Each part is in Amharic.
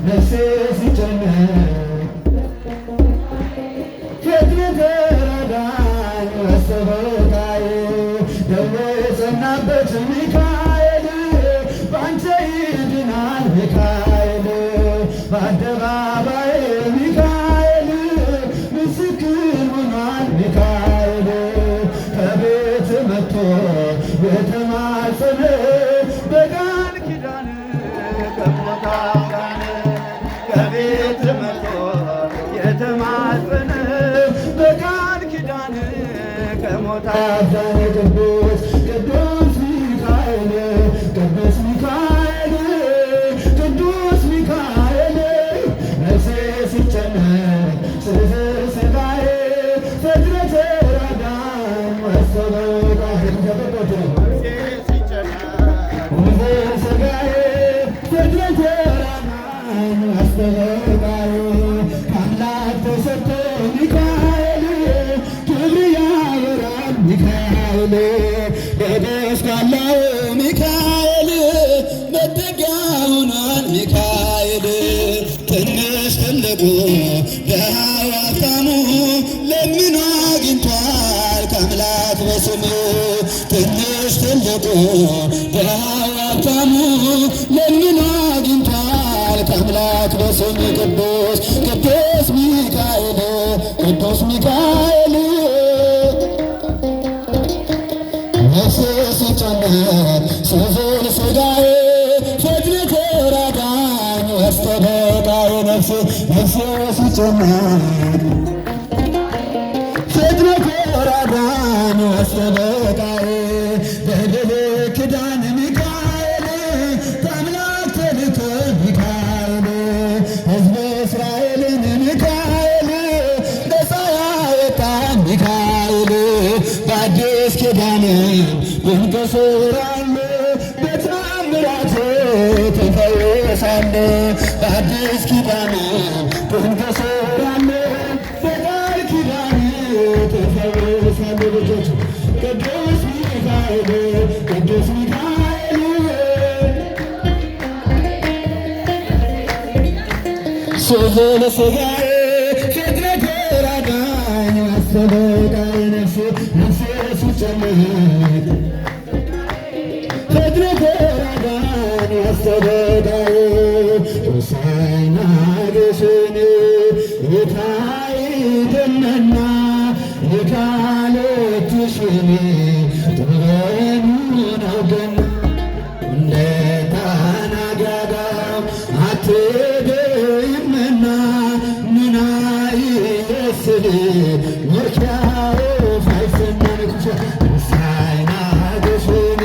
ነፍሴ ሲጨነቅ ፈጥነህ ተራዳኝ አስተበቃዬ ደዌ የጸናበት ሚካኤል በአንተ ይድናል ሚካኤል በአደባባይ ሚካኤል ምስክር ሆኗል ሚካኤል ከቤት መጥቶ የተማጸነ በቃል ኪዳን ከሞት አዳነ ከቤት መጥቶ የተማጸነ በቃል ኪዳን ከሞት አዳነ። ቅዱስ ቅዱስ ሚካኤል ቅዱስ ሚካኤል ቅዱስ ሚካኤል ነፍሴ ሲጨነቅ ስዝር ስጋዬ ፈጥነህ ተራዳኝ አስተበቃዬ ነፍሴ ሲጨነቅ ስዝር ስጋዬ ፈጥነህ ተራዳኝ አስተበቃዬ ከአምላክ ተሰጥቶ ሚካኤል ክብር ያበራል ሚካኤል በጎስቋላው ሚካኤል መጠጊያ ሆኗል ሚካኤል ትንሽ ትልቁ ደሃው ሀብታሙ ለምኖ አግኝቷል ከአምላክ በስሙ ትንሽ ትልቁ ደሃው ሀብታሙ ለምኖ አግኝቷል ከአምላክ በስሙ ቅዱስ ቅዱስ ሚካኤል ቅዱስ ሚካኤል ነፍሴ ሲጨነቅ ስዝል ስጋዬ ፈጥነህ ተራዳኝ አስተበቃዬ ነፍሴ ነፍሴ ሲጨነቅ ፈጥነህ ተራዳኝ አስተበቃዬ በብሉይ ኪዳን ሚካኤል ከአምላክ ተልኮ ሚካኤል ሕዝበ እስራኤልን ሚካኤል ነፃ ያወጣ ሚካኤል በአዲስ ኪዳን ድንቅ ሥራ አለ በተአምራት ትፈወሳለህ በአዲስ ኪዳን ድንቅ ሥራ አለ በቃል ኪዳን ትፈወሳለህ። ልጆች ቅዱስ ሚካኤል ቅዱስ ሚካኤል ስዝል ስጋዬ ፈጥነህ ተራዳኝ አስተበቃዬ ነፍሴ ነፍሴ ሲጨነቅ ፈጥነህ ተራዳኝ አስተበቃዬ ሆሳዕና ግሽን የታይደመና የካለትሽን ጥበቡን አውገና እንደታናጋጋ አትደይምና ምናይስል ምርኪያው ፋይስናንኩ ሆሳዕና ግሽን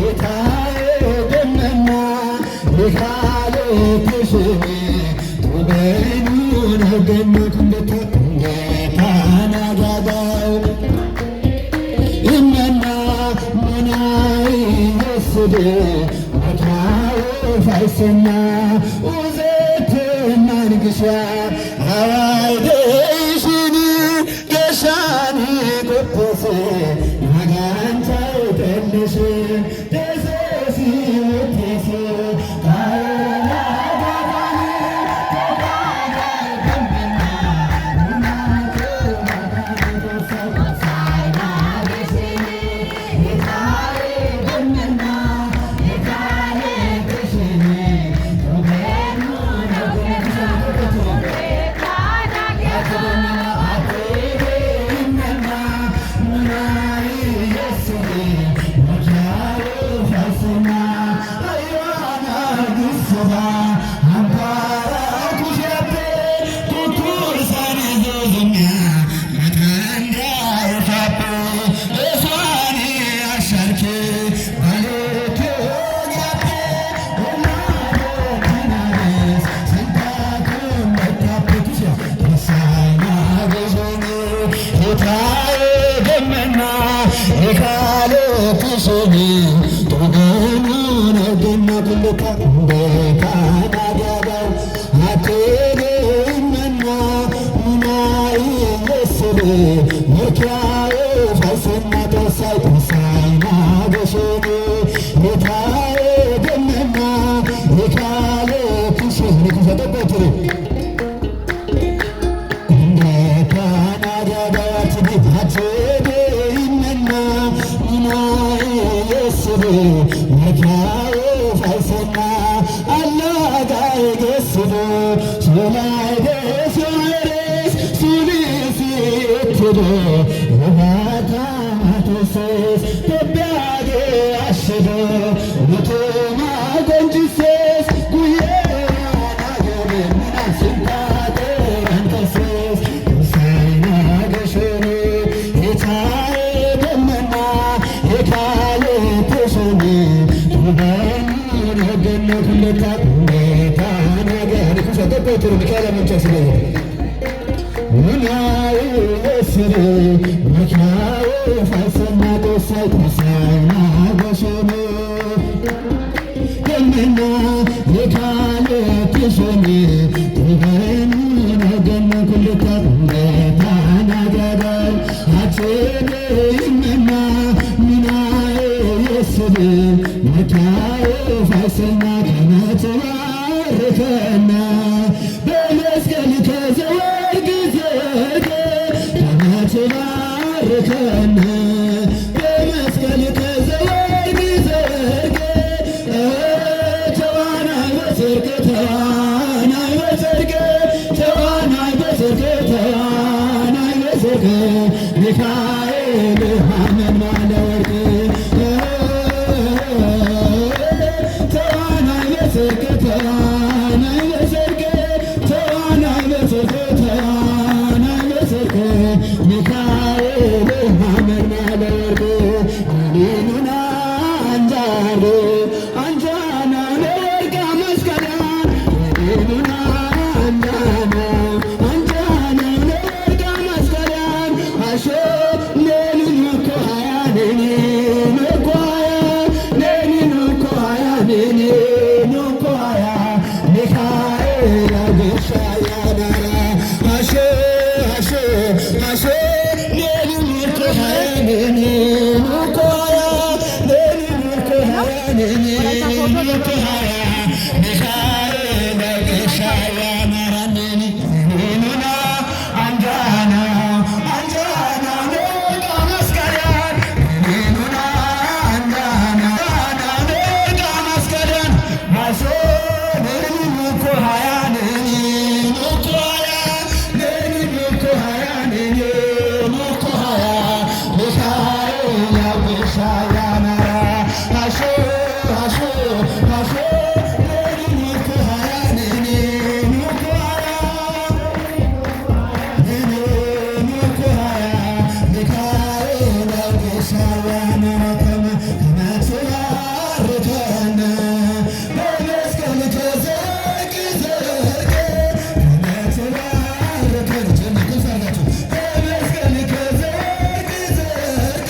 የታይደመና የካለትሽን ጥበቡን አውገና እንደታናጋጋው እመና ምናይስል ፋይስና ውዘትና ንግሻ አዋይደሽን ገሻኒ ቆፖስ ናጋንታ ጠልሽ ደሰሲ ወቴስ ሚካኤል ሐመልማለ ወርቅ ተዋናይ በጽድቅ ተዋናይ በጽድቅ ተዋናይ በጽድቅ ተዋናይ በጽድቅ ሚካኤል ሐመልማለ ወርቅ አሌሉና አንጃሬ አንጃና ለወርቅ መስቀላን አሌሉና አንጃና አንጃና ለወርቅ መስቀላን አሾ ሌሊኑ እኮ ሃያ ሌሊኑ እኮ ሃያ ሌሊኑ እኮ ሃያ ሌሊኑ እኮ ሃያ ሚካኤል አርግሻ ያናራ አሾ አሾ አሾ ሌሊኑ እኮ ሃያ ሌሊኑ እኮ ሃያ ሌሊኑ እኮ ሃያ ሌሊኑ እኮ ሃያ ሚካኤል አርግሻ ያናራ ሌሊኑና አንጃና አንጃና ለወርቅ መስቀላን ሌሊኑና አንጃና ለወርቅ መስቀላን አሾ ሌሊኑ እኮ ሃያ ሌሊኑ እኮ ሃያ ሌሊኑ እኮ ሃያ ሌሊኑ እኮ ሃያ ሚካኤል አርግሻ ያናራ አሾ አሾ አሾ ሌሊኑ እኮ ሃያ ሌሊኑ እኮ ሃያ ሌሊኑ እኮ ሃያ ሚካኤል አርግሻ ያናራ ከመ ትባርከነ በመስቀል ተዘርግ ዘርግ ከመ ትባርከነ ከፍ አድርጋችሁ በመስቀል ከዘርግ ዘርግ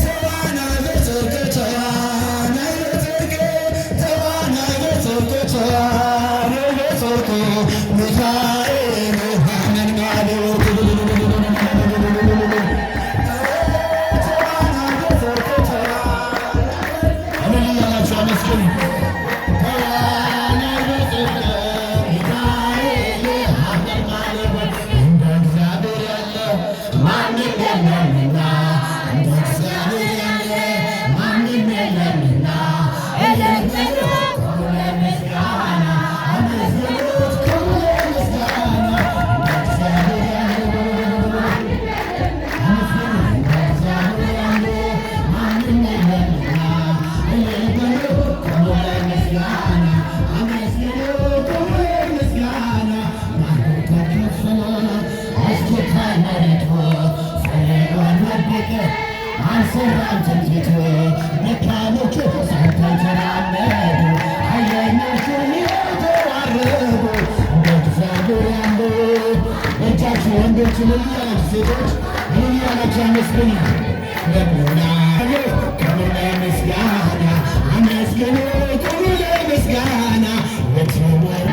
ተዋናይ በጽድቅ ተዋናይ በጽድቅ ተዋናይ በጽድቅ ተዋናይ በጽድቅ ሚካኤል ሐመልማለ ወርቅ ተዋናይ በጽድቅ ተዋናይ እያላችሁ አመስግኑ። ተዋናይ በጽድቅ ሚካኤል ሐመልማለ ወርቅ እንደ እግዚአብሔር ያለ ማንም የለምና እንደ እግዚአብሔር ያለ ማንም የለምና ለምስጋና አመስግኑት ክቡር ምስጋና እንደ እግዚአብሔር ያለ አመስግኑ እንደ እግዚአብሔር ያለ ማንም የለምና እልል በሉ ክቡር ምስጋና አመስግኑ ክቡር ምስጋና ማሩ ተከፈለ እስኪታይ መሬቱ ፈለጓን ወደቀ አልሰራም ትንቢቱ ደካሞቹ ጸንተው ተራመዱ ኃይለኞቹ ተዋረዱ እንደ እግዚአብሔር ያለ እጃችሁ ወንዶች እልል እያላችሁ ሴቶች እልል እያላችሁ አመስግኑ። ለምና ክብር ለምስጋና አመስግኑ ክብር ለምስጋና ለትወር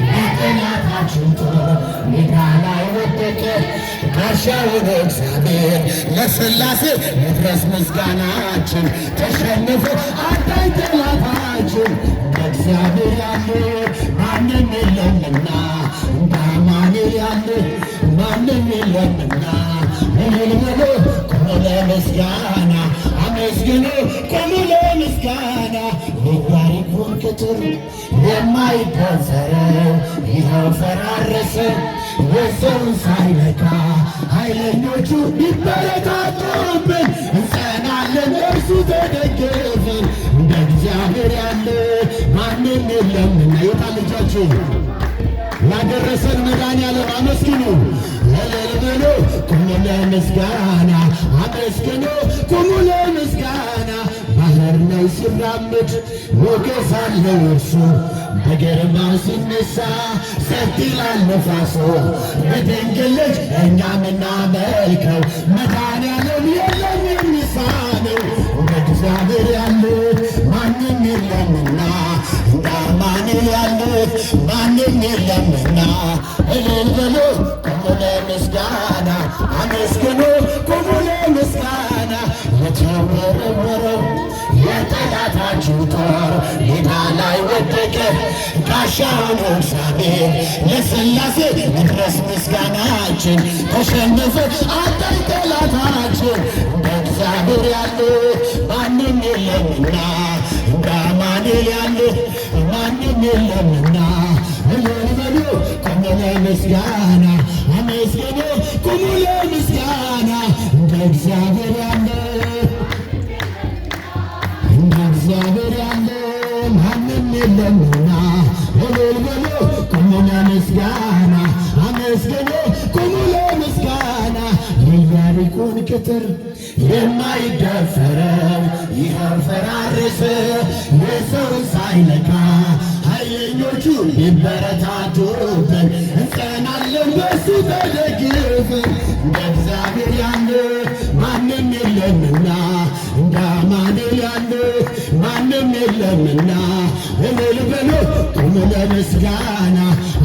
ለጠላታችሁ ጦር ሜዳ ላይ ወደቀ ጋሻውን እግዚአብሔር ለሥላሴ ይድረስ ምስጋናችን ተሸንፎ አዳኝ ጠላታችን እንደ እግዚአብሔር ያለ ለምስጋና አመስግኑ ቁሙ ለምስጋና። የኢያሪኮን ቅጥር የማይደፈረው ይኸው ፈራረሰ የሰውን ሳይነካ። ኃይለኞቹ ቢበረታቱብን እንጸናለን እርሱ ተደግፈን። እንደ እግዚአብሔር ያለ ማንም የለምና። የታል ልጃችሁ? ያደረሰን መድኃኔዓለም አመስግኑ። እልል በሉ ቁሙ ለምስጋና አመስግኑ ቁሙ ለምስጋና። ባህር ላይ ሲራመድ ሞገስ አለው እርሱ፣ በግርማው ሲነሳ ጸጥ ይላል ነፋሱ። በድንግል ልጅ እኛ ምናመልከው መድኃኔዓለም የለም የሚሳነው። እንደ እግዚአብሔር ያለ ማንም የለምና፣ እንደ አማኑኤል ያለ ማንም የለምና። እልል በሉ ቁሙ ለምስጋና አመስግኑ ቁሙ ለምስጋና። የተወረወረው የጠላታችሁ ጦር ሜዳ ላይ ወደቀ። ጋሻውን እግዚአብሔር ለሥላሴ ይድረስ ምስጋናችን። ተሸነፈ አጣይ ጠላታችን። እንደ እግዚአብሔር ያለ ማንም የለምና፣ እንደ አማኑኤል ያለ ማንም የለምና። እልል በሉ ቁሙ ለምስጋና አመስግኑ ቁሙ ለምስጋና። እንደ እግዚአብሔር ያለ፣ እንደ እግዚአብሔር ያለ ማንም የለምና። እልል በሉ ቁሙ ለምስጋና አመስግኑ ቁሙ ለምስጋና። የኢያሪኮን ቅጥር የማይደፈረው ይኸው ፈራረሰ የሰውን ሳይነካ። ኃይለኞቹ ቢበረታቱብን እንጸናለን በሱ ተደግፈን። እንደ እግዚአብሔር ያለ ማንም የለምና፣ እንደ አማኑኤል ያለ ማንም የለምና። እልል በሉ ቁሙ ለምስጋና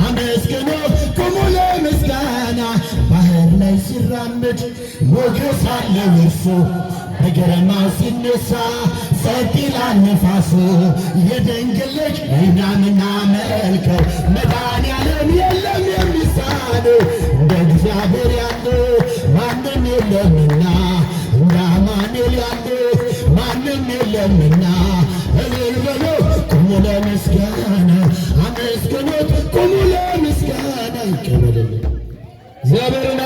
አመስግኑ ቁሙ ለምስጋና። ባህር ላይ ሲራመድ ሞገስ አለው እርሱ፣ በግርማው ሲነሳ ጸጥ ይላል ነፋሱ። የድንግል ልጅ እኛ ምናመልከው መድኃኔዓለም የለም የሚሳነው። እንደ እግዚአብሔር ያለ ማንም የለምና፣ እንደ አማኑኤል ያለ ማንም የለምና። እልል በሉ ቁሙ ለምስጋና አመስግኑት ቁሙ ለምስጋና። ይቀበልልን እግዚአብሔርን።